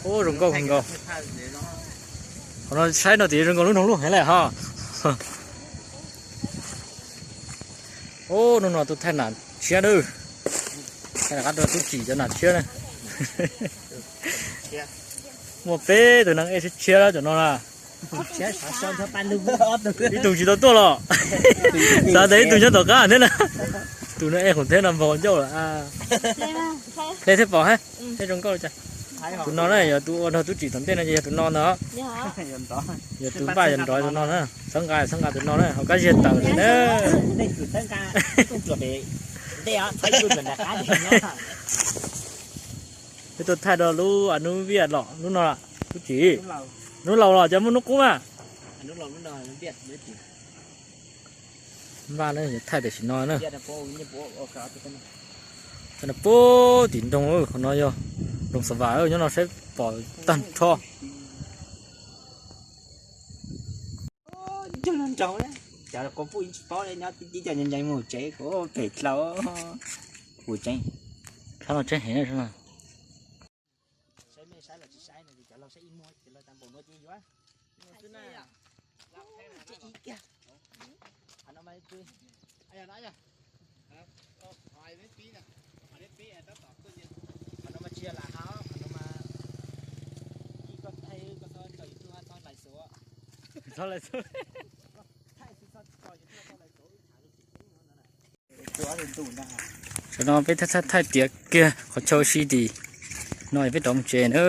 Ub, zoo nkauj kawg nkaus. Qhov no saib no tias zoo nkaus lub noog luj heev lawm ho. Ub, hnub no tuaj thaij nam tshiab nawb. Thaij rov qab rau tub Tsim cov nam tshiab na. Muaj peb tus neeg ej tshiab tshiab cov no na. Ib tug tsis tau tuaj los. Xav tias ib tug nyob tom qab thiab na. Tus no ej qhov thiab no npog ncauj lawm. Hle thiab pom hab, thiab zoo nkauj li cas. Tus no na yog tus ua nrog tub Tsim tom ntej no ces yog tus no ntag. Yog tus npaj yog nrov tus no na. Txhob nqa, txhob nqa tus no na, hauv kab ziag tawm li na. Peb tuaj thaij rau lub a nub viaj los lub no, tub Tsim. Nub laus los cov muaj nub qub mas. Npaj na, yuav thaij tam sim no na. Thaij no puag tim nroog, qhov no yog nroog Xa Vam, nyob no saib pom tag nrho. Cov quas puj yeej tsis paub li, nyob tib cov ncees mus tsev kuv phem dlau. Kuv tseeb, tshab no tseeb heev na. Saib mej saib los tsis saib no ces cov laug saib ib muag ces laug tas npaum no ces yuav. Ces ib kiag. Qhov no mas qhov no mas tsis yog lam hab, qhov no mas ib koj thaij koj txhob tso YouTube txhob like xus. Txhob like xus. Tam no peb thaij thaij tiav kiag qhov chaw ua si tim no es peb rov mus tsev na.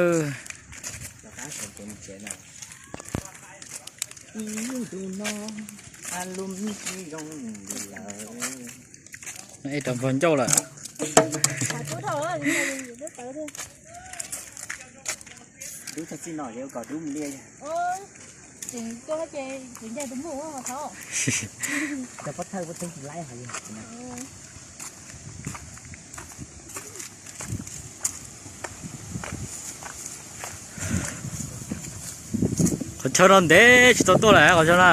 Ej rov npog ncauj lawm. Qhov chaw no ntev tsis tau tuaj lawm qhov chaw no.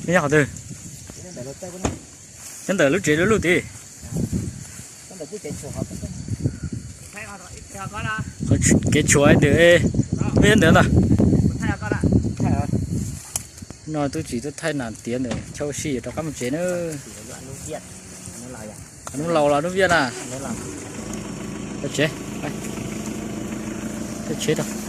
Nyob qhov twg? Nyob ntawm lub tsev lub lub tid. Qhov kev tshuam ntawm, nyob ntawd ntag. No tub Tsim tuaj thaij nam tiav ntawm chaw ua si yuav rov qab mus tsev na. Nub laus los nub viaj na. Tsev, tsev.